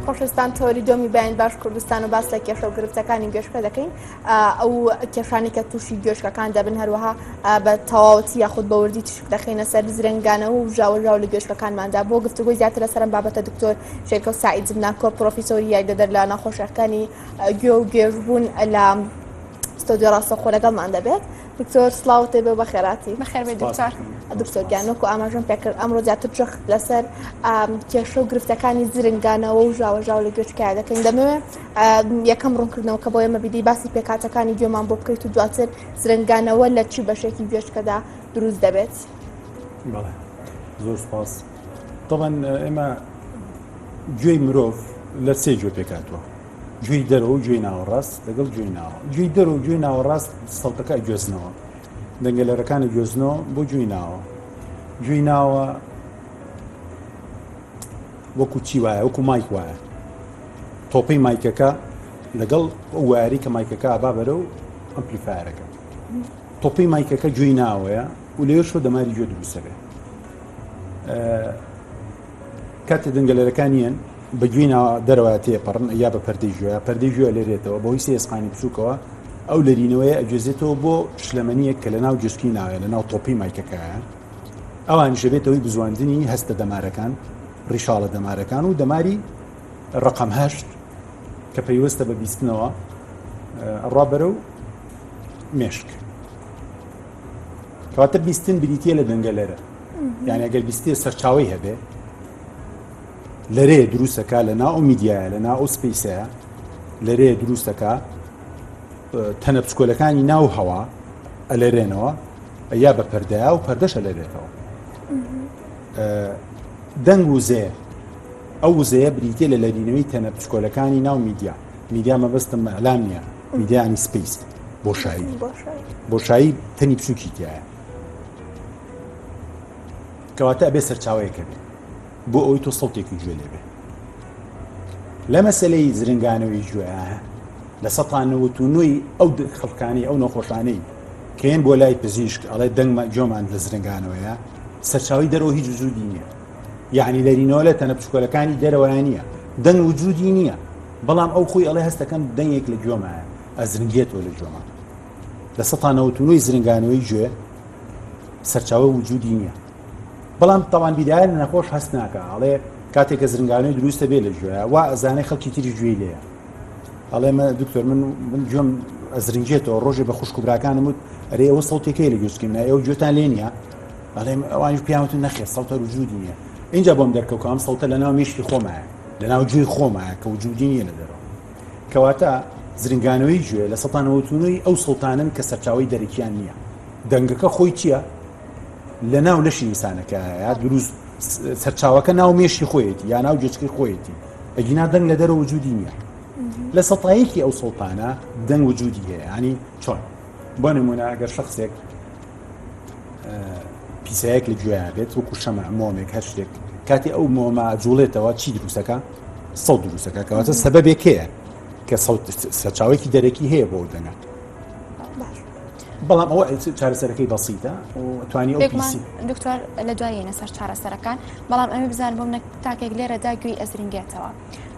خۆشەویستان تۆری دۆمی بەیانی باش کوردستان و باس لە کێشە و گرفتەکانی گوێشکە دەکەین ئەو کێشانی کە تووشی گوێشکەکان دەبن هەروەها بە تەواوەتی یاخود بە وردی تیشک دەخینە سەر زرنگانە و ژاوەژاو لە گوێشکەکانماندا بۆ گفتوگۆی زیاتر لەسەرم بابەتە دکتۆر شێرکەو سعید زمناکۆ پرۆفیسۆری یاریدەدەر لە نەخۆشەکانی گوێ و گێژبوون لە ستۆدیۆ ڕاستەوخۆ لەگەڵمان دەبێت. دکتۆر سڵاوت لێ بێ بەخێراتی. بەخێر بێی دکتۆر. دکتۆر گیان وەکو ئاماژەم پێکرد ئەمڕۆ زیاتر جەخت لەسەر کێشە و گرفتەکانی زرنگانەوە و ژاوەژاو لە گوێچکایە دەکەین دەمەوێ یەکەم ڕوونکردنەوە کە بۆ ئێمە بیدی باسی پێکهاتەکانی گوێمان بۆ بکەیت و دواتر زرنگانەوە لە چی بەشێکی گوێچکەدا دروست دەبێت. بەڵێ زۆر سپاس. طبعا ئێمە گوێی مرۆڤ لە سێ گوێ پێکهاتووە. گوێی دەرەوە و گوێی ناوەڕاست لەگەڵ گوێی ناوە گوێی دەرەوە و گوێی ناوەڕاست سەوتەکە ئەگوێزنەوە دەنگەلەرەکانی گوێزنەوە بۆ گوێی ناوە گوێی ناوە وەکو چی وایە وەکو مایک وایە تۆپەی مایکەکە لەگەڵ ئەو وایەری کە مایکەکە ئابا بەرە و amplifier ەکە تۆپەی مایکەکە گوێی ناوەیە و لێشۆ دەماری گوێ دروستە بێ کاتێ دەنگەلەرەکان یەن بە گوێی ناوە دەرەوە تێپەڕن یا بە پەردەی گوێ پەردەی گوێ لەرێتەوە بەهۆی سێ ئێسقانی بچووکەوە ئەو لەرینەوەیە ئەگوێزێتەوە بۆ شلەمەنیەک کە لە ناو گوێچکی ناوێ لە ناو تۆپی مایکەکەیە ئەوانیش دەبێتەوەی بزواندنی هەستە دەمارەکان ڕیشاڵە دەمارەکان و دەماری ڕقم هەشت کە پەیوەستە بە بیستنەوە ئەڕا بەرەو مێشک کەواتە بیستن بریتە لە دەنگەلەرە یعنی ئەگەر بیستێ سەرچاوی هەبێ لەرێ دروستەکە لە ناو ئەو میدیایە لە ناو ئەو space ەیە لەرێ دروستەکە تەنە بچکۆلەکانی ناو هەوا ئەلەرێنەوە یا بە پەردەیا و پەردەشە لەرێتەوە دەنگ وزێ ئەو وزەیە بریتە لە لەرینەوەی تەنە بچکۆلەکانی ناو میدیا میدیا مەبەستم ئەلام نییە میدیانی space بۆشایی بۆشایی تەنی بچووکی تایە کەواتە ئەبێ سەرچاوەیەک هەبێ بۆ ئەوەی تۆ سەوتێکی گوێ لێبێ لە مەسلەی زرنگانەوەی گوێ لە سەتا نەوەت و نۆی ئەو خەڵکانی ئەو نەخۆشانەی کەین بۆ لای پزیشک ئەڵێ دەنگمە گوێمان لە زرنگانەوەیە سەرچاوی دەرەوە هیچ وجودی نییە یعنی لەرینەوە لە تەنە بچکۆلەکانی دەرەوەیان نییە دەنگ وجودی نییە بەڵام ئەو خۆی ئەڵێ هەستەکەم دەنگێک لە گوێمایە ئەزرنگێتەوە لە گوێما لە سەتا نەوەت و نۆی زرنگانەوەی گوێ سەرچاوە وجودی نییە بەڵام تاوان بیدایە لە نەخۆش هەست ناکە ئەڵێ کاتێک کە زرنگانەوەی دروستە بێ لە گوێ وا ئەزانێ خەڵکی تری گوێی لێیە ئەڵێ مە دکتۆر من من گوێم ئەزرنگێتەوە ڕۆژێ بە خوشک و براکانم وت ئەرێ ئەوە سەوتێکەیە لە گوێچکەی منە ئێوە گوێتان لێ نییە ئەڵێ ئەوانیش پێیان وتن نەخێر سەوتە وجودی نییە اینجا بۆم دەرکەوت کە ئەم سەوتە لەناو مێشکی خۆمایە لەناو گوێی خۆمایە کە وجودی نییە لە دەرەوە کەواتە زرنگانەوەی گوێ لە 1990 ئەو سەوتانەن کە سەرچاوەی دەرەکیان نییە دەنگەکە خۆی چییە؟ لە ناو لەشی ئینسانەکەیە دروست سەرچاوەکە ناو مێشی خۆیەتی یا ناو گوێچکەی خۆیەتی ئەگینا دەنگ لە دەرەوە وجودی نییە لە سەتایەکی ئەو سەوتانە دەنگ وجودی هەیە ینی چۆن بۆ نمونە ئەگەر شخصێک پیسایەک لە گوێیان بێت وەکو شەمە مۆمێک هەر شتێک کاتی ئەو مۆمە جوڵێتەوە چی دروستەکە سەوت دروستەکە کەواتە سەبەبێک هەیە کە سەوت سەرچاوێکی دەرەکی هەیە بۆ دەنگە بەڵام ئەوە چارەسەرەکەی بەسیتە توانی ئەو پیسی دکتۆر لە دوایینە سەر چارەسەرەکان بەڵام ئەمە بزان بۆم نە تاکێک لێرەدا گوێی ئەزرنگێتەوە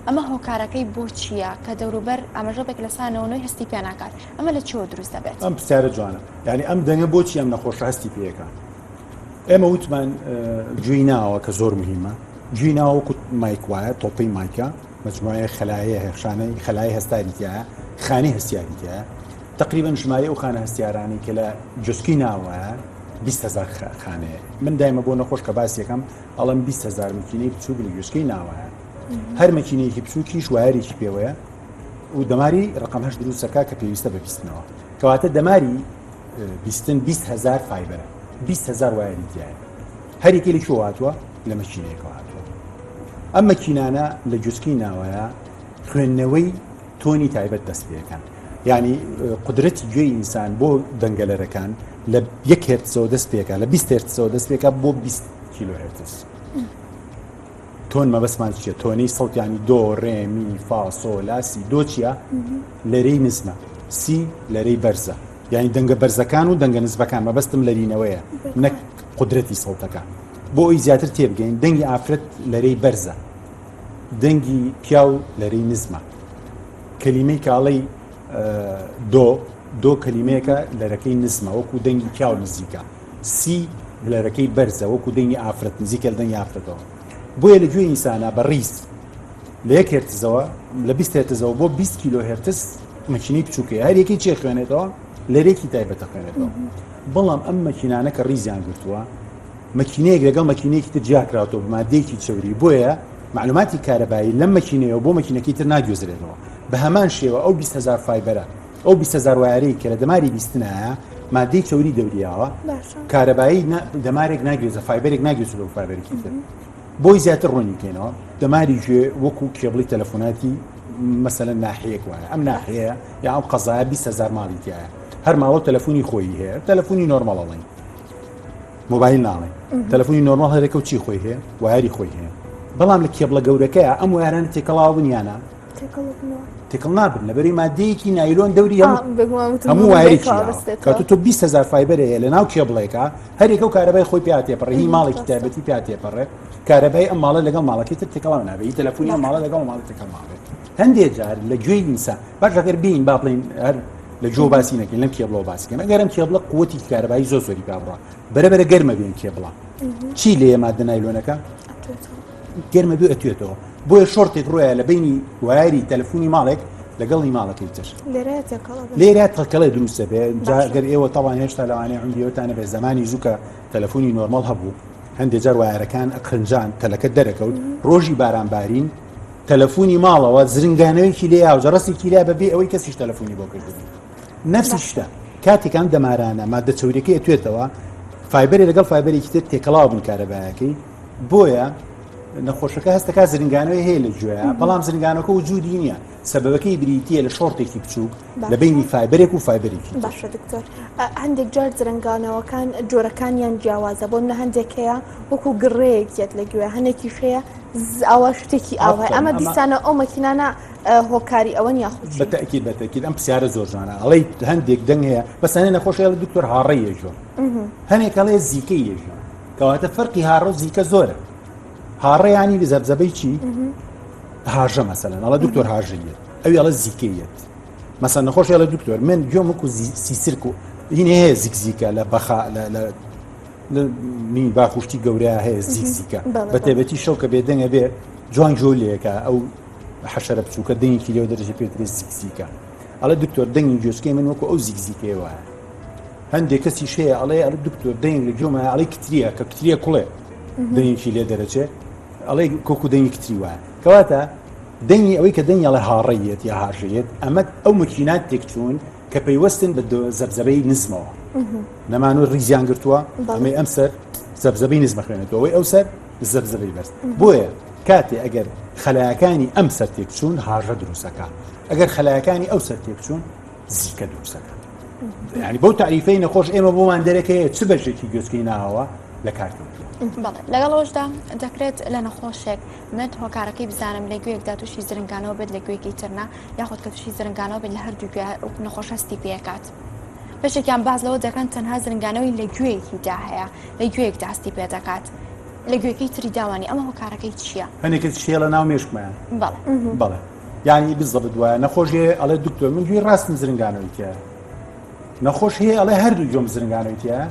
ئەمە هۆکارەکەی بۆ چییە کە دەوروبەر ئاماژە بێک لە سانەوەی هەستی پێ ناکات ئەمە لە چۆ دروست دەبێت ئەم پرسیارە جوانە یعنی ئەم دەنگە بۆچی ئەم نەخۆشە هەستی پێەکە ئێمە وتمان گوێی ناوە کە زۆر مهمە گوێی ناوە وەکو مایک وایە تۆپەی مایکە مجموعەیە خەلایە هەیە شانەی خەلای هەستاری تایە خانی هەستیاری تایە تقریبا ژمارەی ئەو خانە هەستیارانەی کە لە جسکی ناوە 20 هزار خانەیە من دایمە بۆ نەخۆش کە باس یەکەم ئەڵم 20 هزار مکینەی بچووک لە گوێچکەی ناوە هەر مەکینەیەکی بچووکیش وایەرێکی پێوەیە و دەماری ڕقم هەش دروستەکە کە پێویستە بە بیستنەوە کەواتە دەماری بیستن 20 هزار fiber ە 20 هزار وایەری تایە هەریەکەی لە کوێوە هاتووە؟ لە مەکینەیەکەوە هاتووە. ئەم مەکینانە لە گوێچکەی ناوەیە خوێندنەوەی tone ی تایبەت دەست پێەکەن. یعنی قدرەتی گوێی ئینسان بۆ دەنگەلەرەکان لە یەک هێرتزەوە دەست پێکا لە 20 هێرتزەوە دەست پێکا بۆ 20 کیلۆ هێرتز. tone مەبەستمان چییە؟ tone ی سەوت یانی دۆ، ڕێ، می، فا، سۆ، لا، سی. دۆ چییە؟ لەرەی نزمە. سی لەرەی بەرزە. یانی دەنگە بەرزەکان و دەنگە نزمەکان مەبەستم لەرینەوەیە نەک قودرەتی سەوتەکە. بۆ ئەوی زیاتر تێبگەین دەنگی ئافرەت لەرەی بەرزە. دەنگی پیاو لەرەی نزمە. کەلیمەی کاڵەی دۆ دۆ کەلیمەیەکە لەرەکەی نزمە وەکو دەنگی پیاو نزیکە. سی لەرەکەی بەرزە وەکو دەنگی ئافرەت نزیکە لە دەنگی ئافرەتەوە. بۆیە لە گوێی ئینسانە بە ڕیز لە یەک هێرتزەوە لە 20 هێرتزەوە بۆ 20 کیلۆ هێرتز مەکینەی بچووکەیە هەر یەکەی چێ خوێنێتەوە لەرێکی تایبەتە خوێنێتەوە بەڵام ئەم مەکینانە کە ڕیزیان گرتووە مەکینەیەک لەگەڵ مەکینەیەکی تر جیاکراوەتەوە بە مادەیەکی چەوری بۆیە معلوماتی کارەبایی لەم مەکینەیەوە بۆ مەکینەکەی تر ناگوێزرێتەوە بە هەمان شێوە ئەو 20هزار fiber ە ئەو 20هزار وایەرەی کە لە دەماری بیستنایە مادەی چەوری دەوریاوە کارەبایی دەمارێک ناگوێزە fiber ێک ناگوێزرەوە fiber ێکی تر بۆی زیاتر ڕوونی کەینەوە دەماری گوێ وەکو کێبڵی تەلەفۆناتی مەسەلەن ناحیەیەک وایە ئەم ناحیەیە یا ئەم قەزایە 20 هزار ماڵی تایە هەر ماڵە و تەلەفۆنی خۆی هەیە تەلەفۆنی normal ئەڵێن مۆبایل ناڵێن تەلەفۆنی normal هەرێکە و چی خۆی هەیە wire ی خۆی هەیە بەڵام لە کێبڵە گەورەکەیە ئەم wire انە تێکەڵاو بنیانە تێکەڵ نابن لەبەری مادەیەکی نایلۆن دەوری هەموو wire ێکی کاتو تۆ 20 هزار fiber هەیە لە ناو کێبڵێکە هەرێکە و کارەبای خۆی پیا تێپەڕێ هی ماڵێکی تایبەتی پیا تێپەڕێ کارەبای ئەم ماڵە لەگەڵ ماڵەکەی تر تێکەڵاو نابێت هی تەلەفۆنی ئەم ماڵە لەگەڵ ماڵی تێکەڵ نابێت هەندێک جار لە گوێی ئینسان باش ئەگەر بین با بڵێین هەر لە گوێ باسی نەکەین لەم کێبڵەوە باسی کەین ئەگەر ئەم کێبڵە قوتی کارەبایی زۆر زۆری پیا بڕا بەرەبەرە گەرمە بێن کێبڵە چی لێ مادە نایلۆنەکە گەرمە بێ ئەتوێتەوە بۆیە short ێک ڕۆیە لە بینی wire ی تەلەفۆنی ماڵێک لەگەڵی ماڵەکەی تر لێرە تەکەڵێ دروستە بێ جاگەر ئێوە تاوان هێشتا لەوانەیە عمریەوەتانە بێ زمانی زووکە تەلەفۆنی normal هەبوو هەندێک جار wire ەکان ئەقرنجان تەلەکە دەرەکەوت ڕۆژی بارانبارین تەلەفۆنی ماڵەوە زرنگانەوەیکی لێ و جەڕەسێکی لێ بەبێ ئەوەی کەسیش تەلەفۆنی بۆ کردبوو نفسی شتە کاتێک ئەم دەمارانە مادە چەوریەکەی ئەتوێتەوە fiber ێ لەگەڵ fiber ێکی تر تێکەڵاو بن کارەبایەکەی بۆیە نەخۆشەکە هەستەکە زرنگانەوەی هەیە لە گوێ بەڵام زرنگانەکە وجودی نییە سەبەبەکەی بریتە لە short ێکی بچووک لە بینی fiber ێک و fiber ێکی باشە دکتۆر هەندێک جار زرنگانەوەکان جۆرەکانیان جیاوازە بۆ منە هەندێک هەیە وەکو گڕەیەک یەت لە گوێ هەنێکیش هەیە ئاوا شتێکی ئاوای ئەمە دیسانە ئەو مەکینانە هۆکاری ئەوەن یاخود بە تەئکید بە تەئکید ئەم پرسیارە زۆر جوانە ئەڵێی هەندێک دەنگ هەیە بەس هەنێ نەخۆش هەیە دکتۆر هاڕەی یەژۆ هەنێک ئەڵێ زیکەی یەژۆ کەواتە فەرقی هاڕە و زیکە زۆرە هاڕە ینی زەبزەبەی چی هاژە مەسەلەن ئەڵێ دکتۆر هاژەیەت ئەوی ئەڵێ زیکەیەت مەسەن نەخۆش ئەڵێ دکتۆر من گوێم وەکو سیسرک و هینێ هەیە زیکزیکە لە بەخا لە نی باخوشتی گەورە هەیە زیکزیکە بە تایبەتی شەو کە بێدەنگە بێ جوان گوێ لێکە ئەو حەشەرە بچووکە دەنگێکی لێوە دەرەجە پێترێ زیکزیکە ئەڵێ دکتۆر دەنگی گوێچکەی من وەکو ئەو زیکزیکەیە وایە هەندێک کەسیش هەیە ئەڵێ ئەڵێ دکتۆر دەنگ لە گوێمە ئەڵێ کتریە کە کتریە کوڵێ دەنگێکی لێ دەرەچێ ئەڵێ کۆکو دەنگی کتری وایە کەواتە دەنگی ئەوەی کە دەنگی ئەڵێ هاڕەیەت یا هاژەیەت ئەمە ئەو مەکینات تێکچوون کە پەیوەستن بە زەبزەبەی نزمەوە نەمانوە ڕیزیان گرتووە ئەمەی ئەم سەر زەبزەبەی نزمە خوێنێتەوە ئەوەی ئەو سەر زەبزەبەی بەرز بۆیە کاتێ ئەگەر خەلایەکانی ئەم سەر تێکچوون هاژە دروستەکە ئەگەر خەلایەکانی ئەو سەر تێکچوون زیکە دروستەکە ینی بەو تعریفەی نەخۆش ئێمە بۆمان دەرەکەیە چ بەشێکی گوێچکەی ناوە لە کارکەوتووە لەگەڵ ئەوەشدا دەکرێت لە نەخۆشێک من هۆکارەکەی بزانم لە گوێیەکدا تووشی زرنگانەوە بێت لە گوێکی ترنا یاخود کە تووشی زرنگانەوە بێت لە هەردوو گوێ نەخۆش هەستی پێکات بەشێکیان باز لەوە دەکەن تەنها زرنگانەوەی لە گوێیەکیدا هەیە لە گوێیەکدا هەستی پێ دەکات لە گوێکەی تری داوانی ئەمە هۆکارەکەی چییە؟ هەنێک کەس شێڵە ناو مێشکمان بەڵێ بەڵێ یانی بزەبت وایە نەخۆش هەیە ئەڵێ دکتۆر من گوێی ڕاستم زرنگانەوەی تایە نەخۆش هەیە ئەڵێ هەردوو گوێم زرنگانەوەی تایە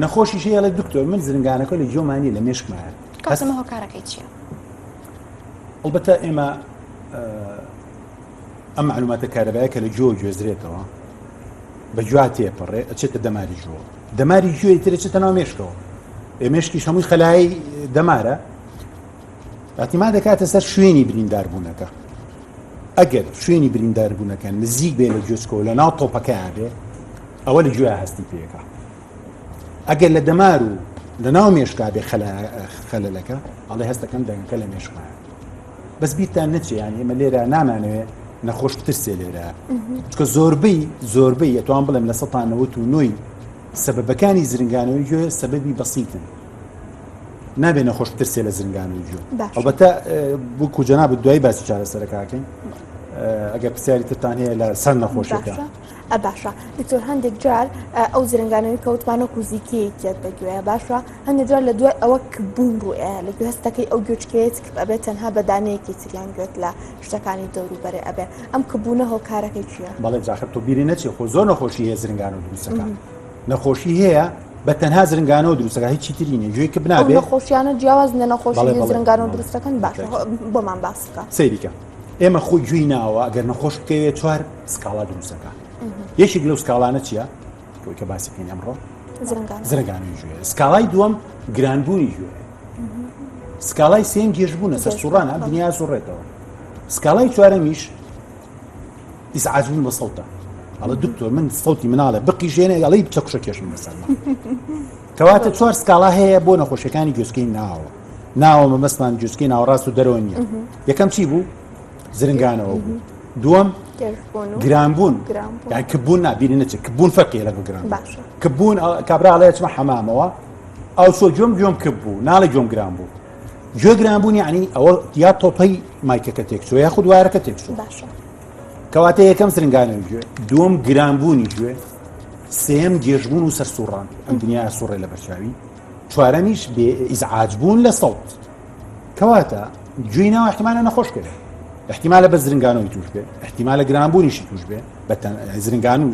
نەخۆشیش هەیە ئەڵێ دکتۆر من زرنگانەکە لە گوێمان نیە لە مێشکمایە کەسمە هۆکارەکەی چییە؟ ئەڵبەتە ئێمە ئەم معلوماتە کارەبایە کە لە گوێ گوێزرێتەوە بە گوێ تێپەڕێ ئەچێتە دەماری ژۆ دەماری گوێی تر چێتە ناو مێشکەوە ئێ مێشکیش هەمووی خەلای دەمارە ئەتیما دەکاتە سەر شوێنی برینداربوونەکە ئەگەر شوێنی برینداربوونەکە نزیک بێ لە گوێچکەوە لە ناو تۆپەکەیان بێ ئەوە لە گوێ هەستی پێەکە ئەگەر لە دەمار و لە ناو مێشکا بێ خەلەلەکە ئەڵێ هەستەکەم دەنگەکە لە مێشکمایە بەس بیرتان نەچێ یان ئێمە لێرە نامانەوێ نەخۆش بترسێ لێرە چکە زۆربەی زۆربەی ئەتوان بڵێم لە 1990 سەبەبەکانی زرنگانەوەی گوێ سەبەبی بەسیتن نابێ نەخۆش بترسێ لە زرنگانەوەی گوێ ئەڵبەتە بکو جەنابت دوای باسی چارەسەرەکەکەین ئەگەر پرسیاری ترتان هەیە لە سەر نەخۆشەکە. باشە دکتۆر هەندێک جار ئەو زرنگانەوەی کەوتمان وەکو زیکەیەکیت بە گوێ باشە هەندێک جار لە دوای ئەوە کبوون ڕووئە لە گوێ هەستەکەی ئەو گوێچکەیەت کپ ئەبێت تەنها بە دانەیەکی تریان گوێت لە شتەکانی دەوروبەرێ ئەبێ ئەم کبوونە هۆکارەکەی چییە؟ بەڵێ جاخر تۆ بیری نەچێ خۆ زۆر نەخۆشی هەیە زرنگانەوە دروستەکە نەخۆشی هەیە بە تەنها زرنگانەوە دروستەکە هیچی تری نیە گوێی کپ نابێ نەخۆشیانە جیاواز لە نەخۆشی زرنگانەوە دروستەکەن باشە بۆمان باس بکە سەیریکە ئێمە خۆی گوێی ناوە ئەگەر نەخۆش بکەوێت چوار سکاڵا دروستەکە یەکێک لەو سکاڵانە چییە کەوەی کە باسی بکەین ئەمڕۆ زرنگانەوەی گوێ سکاڵای دووەم گرانبوونی گوێ سکاڵای سێم گێژبوونە سەر سوڕانە دنیا سوڕێتەوە سکاڵای چوارەمیش ئیزعاجبوون بە سەوتە ئەڵە دکتۆر من سەوتی مناڵە بقیژێنێ ئەڵی بچە کوشە کێشم لەسەرما کەواتە چوار سکاڵا هەیە بۆ نەخۆشیەکانی گوێچکەی ناوە ناوە مەبەستمان گوێچکەی ناوەڕاست و دەرەوە نییە یەکەم چی بوو زرنگانەوە بوو دووەم گرانبوون یان کبوون نابینی نەچێت کبوون فەرقی لەگەڵ گران کبوون کابرا ئەڵێ چمە حەمامەوە ئەو چۆ گوێم گوێم کپ بوو ناڵێ گوێم گران بوو گوێ گران بوون یعنی ئەوە یا تۆپەی مایکەکە تێکچوە یاخود وایەرەکە تێکچوە کەواتە یەکەم زرنگانەوەی گوێ دووەم گرانبوونی گوێ سێم گێژبوون و سەرسوڕان ئەم دنیا سوڕێ لە بەرچاوی چوارەمیش بێ ئیزعاج بوون لە سەوت کەواتە گوێی ناو احتمالە نەخۆش کرێ احتیمالە بە زرنگانەوەی توش بێ احتیمالە گرانبوونیشی توش بێ بە زرنگان و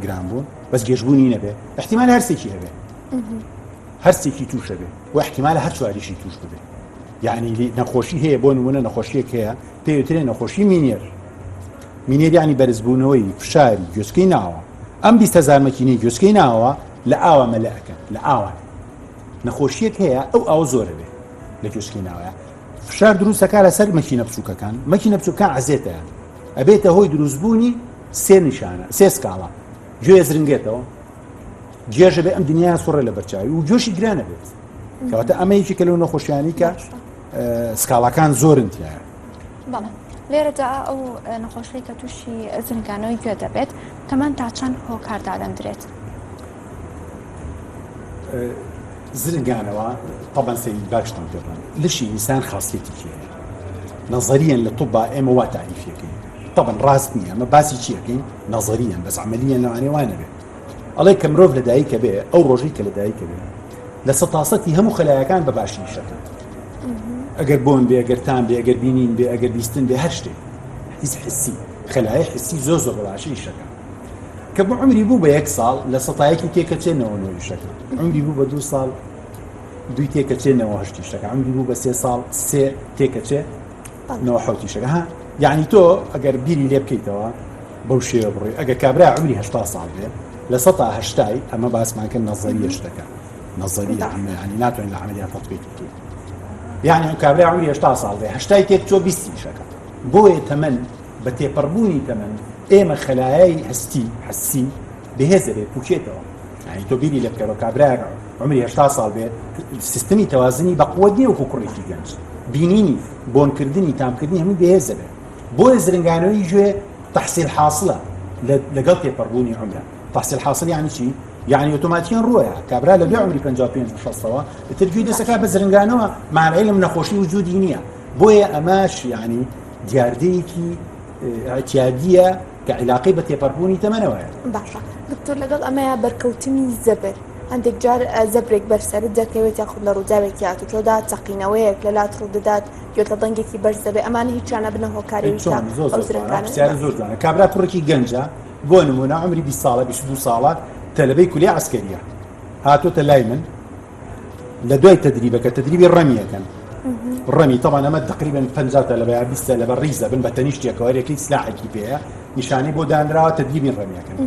گرانبوون بەس گێژبوونی نەبێ احتیمال هەرسێکی هەبێ هەرسێکی تووشە بێ و احتیمالە هەر چواریشی توش ببێ یعنی نەخۆشی هەیە بۆ نمونە نەخۆشیەک هەیە پێوترێ نەخۆشی مینێر مینێر یعنی بەرزبوونەوەی فشاری گوێچکەی ناوە ئەم 20هزار مەکینەی گوێچکەی ناوە لە ئاوا مەلە ئەکەن لە ئاوان نەخۆشیەک هەیە ئەو ئاوە زۆرە بێ لە گوێچکەی ناوەیە فشار دروستەکە لەسەر مەکینە بچووکەکان مەکینە بچووکان عزێتە ئەبێتە هۆی دروستبوونی سێ نیشانە سێ سکاڵا گوێ زرنگێتەوە گێژە بێ ئەم دنیا سوڕێ لە بەرچاوی و گوێشی گرانە بێت کەواتە ئەمە یەکێکە لەو نەخۆشیانی کە سکاڵاکان زۆرن تایە بەڵێ لێرەدا ئەو نەخۆشی کە تووشی زرنگانەوەی گوێ دەبێت تەمەن تا چەند هۆکار دادەندرێت؟ زرنگانەوە طبعا سەید باشتان پێ بڵێم لەشی ئینسان خاصیەتێکی هەیە نەزەریەن لە طبا ئێمە وا تعریفیەکەین طبعا ڕاست نییە ئەمە باسی چیەکەین نەزەریەن بەس عملیەن لەوانەیە وا نەبێت ئەڵێ کە مرۆڤ لەدایکە بێ ئەو ڕۆژەی کە لەدایکە بێ لە سەتاسەتی هەموو خەلایەکان بە باشی ئیشەکەن ئەگەر بۆن بێ ئەگەر تام بێ ئەگەر بینین بێ ئەگەر بیستن بێ هەر شتێک هیچ حسی خەلایە حسی زۆر زۆر بە باشی ئیشەکە کە بۆ عمری بوو بە یەک ساڵ لە سەتایەکی تێکەچێ نەوە نۆ ئیشەکە عمری بوو بە دوو ساڵ دووی تێکەچێ نەوە هەشتی شتەکە عمری بوو بە سێ ساڵ سێ تێکەچێ نەوە حوتی شتەکە ها یعنی تۆ ئەگەر بیری لێ بکەیتەوە بەو شێوە بڕۆی ئەگەر کابرا عمری هەشتا ساڵ بێ لە سەتا هەشتای ئەمە باسمان کرد نەزەریە شتەکە نەزەریە یعنی ناتوانین لە عملیان تطبیق بکەین یعنی ئەو کابرا عمری هەشتا ساڵ بێ هەشتای تێک چۆ بیستی شەکە بۆیە تەمەن بە تێپەڕبوونی تەمەن ئێمە خەلایای هەستی حەسی بەهێز دەبێت پوکێتەوە یعنی تۆ بیری لە بکەرەوە کابرایەک عمری هەشتا ساڵ بێت سیستمی تەوازنی بەقوەت نییە وەکو کوڕێکی گەنج بینینی بۆنکردنی تامکردنی هەمووی بەهێز دەبێت بۆیە زرنگانەوەی گوێ تحصیل حاصلە لەگەڵ تێپەڕبوونی عمرە تحصیل حاصل یعنی چی یعنی ئۆتۆماتیان ڕۆیە کابرا لە دوای عمری 55 و 60ەوە ئیتر گوێی دەسەکا بە زرنگانەوە مع العلم نەخۆشی وجودی نییە بۆیە ئەمەش یعنی دیاردەیەکی اعتیادیە کە عیلاقەی بە تێپەڕبوونی تەمەنەوە هەیە. باشە دکتۆر لەگەڵ ئەمەیا بەرکەوتنی زەبر هەندێک جار زەبرێک بەر سەرت دەکەوێت یاخود لە ڕووداوێکی هاتوچۆدا تەقینەوەیەک لە لات ڕوودەدات گوێت لە دەنگێکی بەرز دەبێت ئەمانە هیچیان ئەبنە هۆکاری ئەی چۆن زۆر زۆر جوانە پرسیارە زۆر جوانە کابرا کوڕێکی گەنجە بۆ نمونە عمری 20 ساڵە 22 ساڵە تەلەبەی کولیە عەسکەریە هاتۆتە لای من لە دوای تەدریبەکە تەدریبی ڕەمیەکەن ڕەمی تەبان ئەمە تقریبا 50 تەلەبە یا 20 تەلەبە ڕیزە بن بە تەنیشتێکەوە یەکەی سلاحێکی پێیە نیشانەی بۆ دانراوە تەدریبی ڕەمیەکەن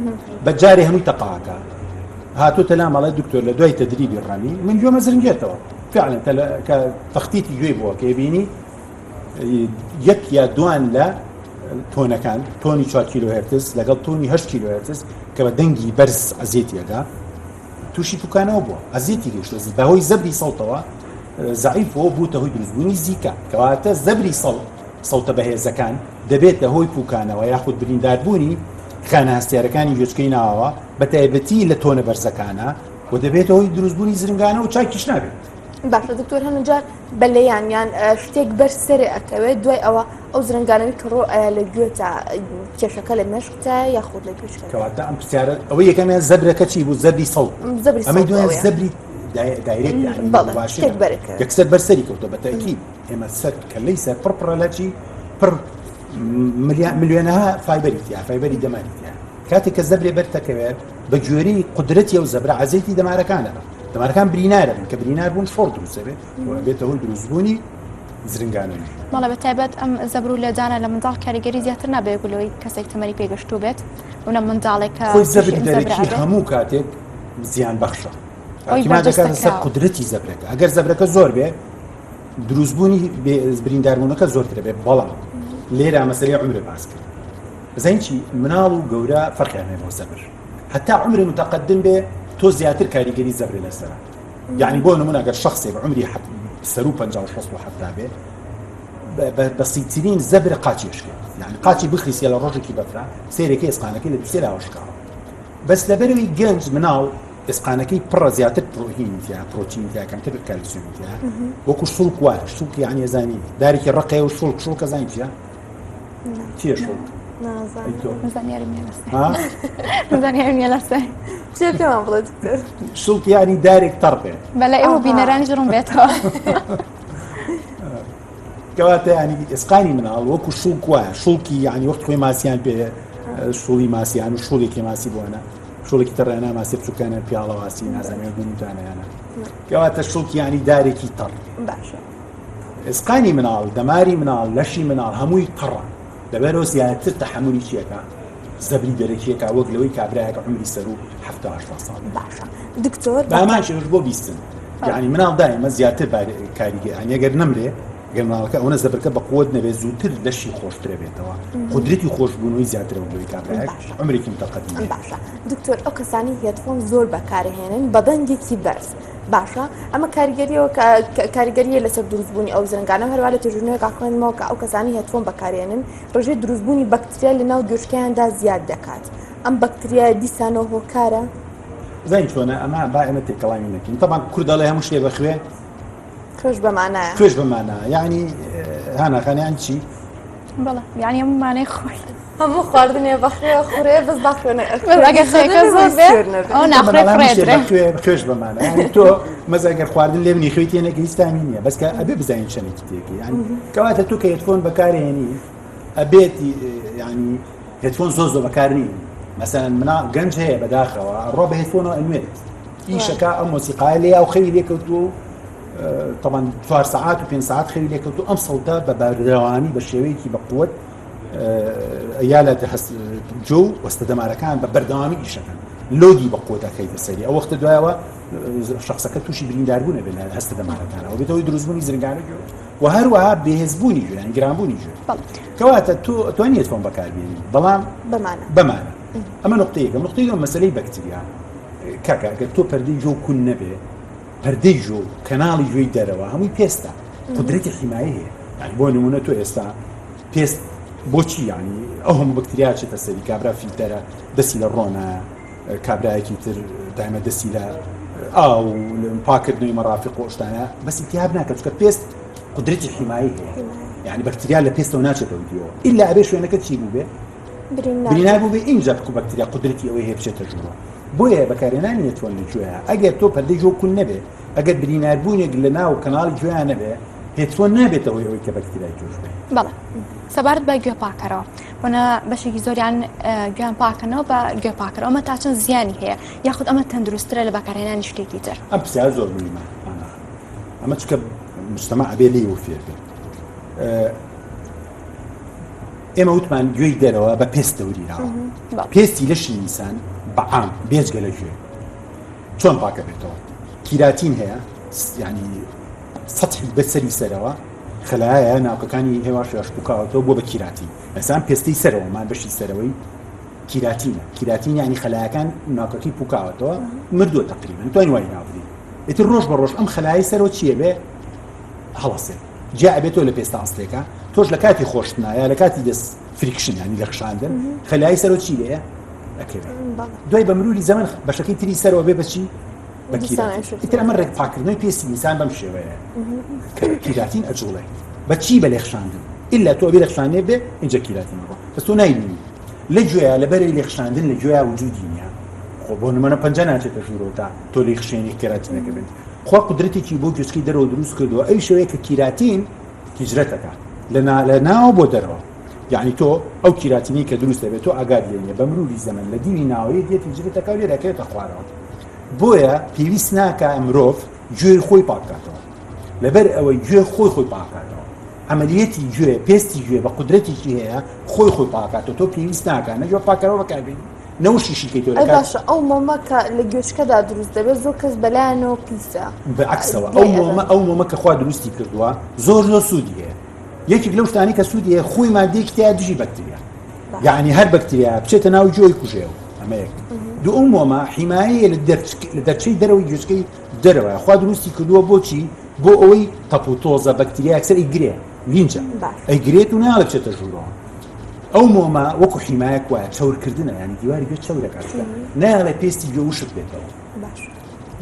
بە جارێ هەمووی تەقاکە هاتووتە لام ئەڵێ دکتۆر لە دوای تەدریبی ڕەمی من گوێمە زرنگێتەوە فعلا کە تەختیتی گوێی بووە کە بینی یەک یا دوان لە تۆنەکان تۆنی 4 کیلۆ هێرتز لەگەڵ تۆنی 8 کیلۆ هێرتز کە بە دەنگی بەرز ئەزێتیەکە تووشی پوکانەوە بووە ئەزیەتی گەیشتووە بەهۆی زەبری سەوتەوە زەعیف بووە بووتە هۆی دروستبوونی زیکا کەواتە زەبری سەوت سەوتە بەهێزەکان دەبێتە هۆی پوکانەوە یاخود برینداربوونی خانە هەستیارەکانی گوێچکەی ناوەوە بە تایبەتی لە تۆنە بەرزەکانە و دەبێتە هۆی دروستبوونی زرنگانە و چاکیش نابێت. باشە دکتۆر هەنە جار بە لێیان یان شتێک بەر سەرێ ئەکەوێت دوای ئەوە ئەو زرنگانەوەی کە ڕۆ ئەیا لە گوێتا کێشەکە لە مێشکتا یاخود لە گوێشکە کەواتە ئەم پرسیارە ئەوە یەکەمیان زەبرەکە چی بوو زەبری سەوت زەبری ئەمەی سەوت دوایان ئەوەیە. زەبری دای- direct یعنی بەڵێ، مباشرە. شتێک بەرەکەوێت. یەکسەر بەر سەری کەوتە بە تەئکید ئێمە سەر کەلەی سەر پڕ پڕە لە چی پڕ ملیۆنەها fiber ی تیا fiber ی دەماری تیا کاتێک کە زەبرێ بەرتەکەوێت بە گوێرەی قودرەتی ئەو زەبرە عەزێتی دەمارەکانە دەمارەکان برینارە بن کە برینار بوون شۆڕ دروست دەبێت و بێتە هۆی دروستبوونی زرنگانەوەی. بەڵێ بە تایبەت ئەم زەبر و لێدانە لە منداڵ کاریگەری زیاتر نابێت لەوەی کەسێک تەمەنی پێگەشتوو بێت و نە منداڵێک کە خۆی زەبری دەرەکی هەموو کاتێک زیان بەخشە دەکاتە سەر قودرەتی زەبرەکە ئەگەر زەبرەکە زۆر بێ دروستبوونی برینداربوونەکە زۆرترە بێت بەڵام لێرە مەسەلەی عمرە باس کرد بزانین چی مناڵ و گەورە فەرقیان هەیە بۆ زەبر هەتا عمری متەقدم بێ تۆ زیاتر کاریگەری زەبرێ لەسەرە یعنی بۆ نمونە گەر شخصێک عمری سەرو 50 و 60 و 70 بێ بەسیترین زەبر قاچی شکێت یعنی قاچی بخریسیە لە ڕۆژێکی بەفرا سێرەکە ئێسقانەکەی لە دوسێ لاوە شکاوە بەس لەبەرەوەی گەنج مناڵ ئێسقانەکەی پڕە زیاتر پرۆهینی تیا پرۆتینی تیا کەمتر کالسیۆمی تیا وەکو شڵک وایە شڵک یعنی ئەزانی دارێکی ڕقەیە و شڵک شڵکە زانی چیە چیە شڵک شڵک یعنی دارێک تەڕ بێ بەلە ئێوە بینەرانی ڕوون بێتەوە کەواتە ینی ئێسقانی مناڵ وەکو شڵک وایە شڵکی یعنی وەخت خۆی ماسیان پێ شوڵی ماسیان و شوڵێکی ماسی بۆنە شوڵێکی تەڕ یانە ماسی بچووکانە پیاڵەواسی نازانێت بوونتانیانە کەواتە شڵک یانی دارێکی تەڕ باشە ئێسقانی مناڵ دەماری مناڵ لەشی مناڵ هەمووی تەڕە لەبەرەوە زیاتر تەحەمولی چیەکە زەبری دەرەکیەکە وەک لەوەی کابراایەکە عمری سەر و ساڵ باشە دکتۆر بامان شێوش بۆ بیستن یعنی مناڵ دایمە زیاتر کاریگە یعنی ئەگەر نەمرێ گەر مناڵەکە ئەوەنە زەبرکە بە قوت نەبێت زووتر لەشی خۆشترە بێتەوە قودرەتی خۆشبوونەوەی زیاترە بۆی کابرایەک عمرێکی متەقەدیم باشە دکتۆر ئەو کەسانی headphone زۆر بەکارهێنن بە دەنگێکی بەرز باشە ئەمە کاریگەریەوە کاریگەریە لەسەر دروستبوونی ئەو زرنگانە هەروە لە توێژینەوەیەکا خوێندمەوە کە ئەو کەسانی headphone بەکارێنن ڕێژەی دروستبوونی بەکتریا لە ناو گوێچکەیاندا زیاد دەکات ئەم بەکتریا دیسانەوە هۆکارە زین چۆنە ئەمە با ئێمە تێکەڵاوی نەکەین تەبان کوردەڵێ هەموو شتێ بەخوێ خوێش بە مانایە خوێش بە مانا یعنی هانا خان یان چی بەڵێ یعنی هەموو مانای خۆی هەموو خواردنێ بەخوێ خورێ بەس با خوێنە ئەگەر خوێکە زۆر بێ ئەو ناخرێ فرێدرێ خوێش بە مانا یعنی تۆ مەزە ئەگەر خواردن لێ بنی خوێی تێنەکە هیچ تامی نییە بەس کە ئەبێ بزانین چەندێکی تێکەی یعنی کەواتە تۆ کە headphone بەکارهێنی ئەبێت یعنی headphone زۆر زۆر بەکار نین مەسەلەن منا گەنج هەیە بەداخەوە ڕۆ بە headphone ەوە ئەنوێت ئیشەکە ئەم مۆسیقای لێ و خەوی لێکەوتووە و تەبان چوار سەعات و پێنج سەعات خەوی لێکەوتو ئەم سەوتە بە بەردەوامی بە شێوەیەکی بە قوت یا لە جۆ وەستە دەمارەکان بە بەردەوامی ئیشەکەن load ی بە قوتەکەی سەری ئەو وەختە دوایەوە شخصەکە تووشی برینداربوونە بێت لە هەستە دەمارەکانەوە بێتەوەی دروستبوونی زرنگانە و هەروەها بێهێزبوونی گوێ یان گرانبوونی گوێ کەواتە تۆ توانی headphone بەکاربێنی بەڵام بەمانە بەمانە ئەمە نقطەیەکە نقطەی دووەم مەسەلەی بەکتریا کاکە ئەگەر تۆ پەردەی جۆ کون نەبێ پەردەی جۆ کەناڵی گوێی دەرەوە هەمووی پێستە قدرەتی حیمایە هەیە یعنی بۆ نمونە تۆ ئێستا پێست بۆچی یعنی ئەو هەموو بەکتریا چێتە سەری کابرا فیلتەرە دەستی لە ڕۆنە کابرایەکی تر دایمە دەستی لە ئاو پاکردنەوەی مەرافق و شتانە بەس التهاب ناکە چکە پێست قدرەتی حیمایی هەیە یعنی بەکتریا لە پێستەوە ناچێتەوە دیەوە ئللا ئەبێ شوێنەکە چی بوو بێ برینار بوو بێ ئینجا بکو بەکتریا قدرەتی ئەوەی هەیە بچێتە ژوورەوە بۆیە بەکارهێنانی headphone لە گوێیە ئەگەر تۆ پەردەی گوێ کون نەبێ ئەگەر بریناربوونێک لە ناو کەناڵی گوێیان نەبێ headphone نابێتە هۆی ئەوەی کە بەکتریای توش بێ. بەڵێ سەبارەت بە گوێ پاکەرەوە بۆنە بەشێکی زۆریان گوێیان پاکەنەوە بە گوێ پاکەرەوە ئەمە تا چەند زیانی هەیە یاخود ئەمە تەندروستترە لە بەکارهێنانی شتێکی تر ئەم پرسیار زۆر مهمە ئەمە چکە مجتمع ئەبێ لێی فێر بێت ئێمە وتمان گوێی دەرەوە بە پێست دەوریراوە پێستی لەشی ئینسان بەعام بێجگە لە گوێ چۆن پاکە بێتەوە کیراتین هەیە ینی سەحی بەسەری سەرەوە خەلایە ناوکەکانی هێواش هێواش پوکاوەتەوە بۆ بە کیراتین ئەسان پێستی سەرەوەمان بەشی سەرەوەی کیراتینە کیراتین ینی خەلایەکان ناوکەکەی پوکاوەتەوە مردووە تقریبا توانین وای ناوبرین ئیتر ڕۆژ بە ڕۆژ ئەم خەلای سەرەوە چییە بێ هەڵەسێت جیا ئەبێت تۆ لە پێستە ئەسلێکە تۆش لە کاتی خۆشتنا یا لە کاتی دەست friction ینی لە خشاندن خەلای سەرەوە چی لێیە ئەکەوێت دوای بە مروری زەمن بەشەکەی تری سەرەوە بێ بەچی؟ بە کیراتین ئیتر ئەمە ڕێک پاکردنەوەی پێستی ئینسان بەم شێوەیە کە کیراتین ئەجوڵێ بە چی بە لێخشاندن ئللا تۆ ئەبێ لێخشانێ بێ اینجا کیراتین بڕۆ بەس تۆ نایبینی لە گوێیا لەبەرەی لێخشاندن لە گوێیا وجودی نییە خۆ بۆ نمونە پەنجە ناچێتە ژوورەوە تا تۆ لێی خشێنی کێراتینەکە بێت خوا قودرەتێکی بۆ گوێچکەی دەرەوە دروست کردووە ئەویش ئەوەیە کە کیراتین هیجرەتەکە لە لە ناوە بۆ دەرەوە یعنی تۆ ئەو کیراتینی کە دروست دەبێت تۆ ئاگات لێ نیە بە مروری زەمەن لە دیوی ناوەیە دێت هیجرەتەکە و لێرە کەوێتە خوارەوە بۆیە پێویست ناکە مرۆڤ گوێی خۆی پاکاتەوە لەبەر ئەوەی گوێ خۆی خۆی پاکاتەوە عملیەتی گوێ پێستی گوێ بە قودرەتێکی هەیە خۆی خۆی پاکاتەوە تۆ پێویست ناکە نەگوێ پاکەرەوە بەکاربێنی نەوشیشی کەی تۆ ئەی باشە ئەو مۆمە کە لە گوێچکەدا دروست دەبێت زۆر کەس بەلایەنەوە پیسە بەعکسەوە ئەو مۆمە ئەو مۆمە کە خوا دروستی کردووە زۆر زۆر سوودی هەیە یەکێک لەو شتانی کە سوودی هەیە خۆی مادەیەکی تیا دژی بەکتریا یعنی هەر بەکتریا بچێتە ناو گوێی کوژێەوە ئەمە یەک دوو ئەو مۆمە حیمایەیە لە دەرچەی دەرەوەی گوێچکەی دەرەوە خوا دروستی کردووە بۆچی بۆ ئەوەی تەپ و تۆزە بەکتریا یەکسەر ئەیگرێ لینجە ئەیگرێت و ناڵێ بچێتە ژوورەوە ئەو مۆمە وەکو حیمایەک وایە چەورکردنە ینی دیواری گوێ چەورەکات نایڵێ پێستی گوێ وشک بێتەوە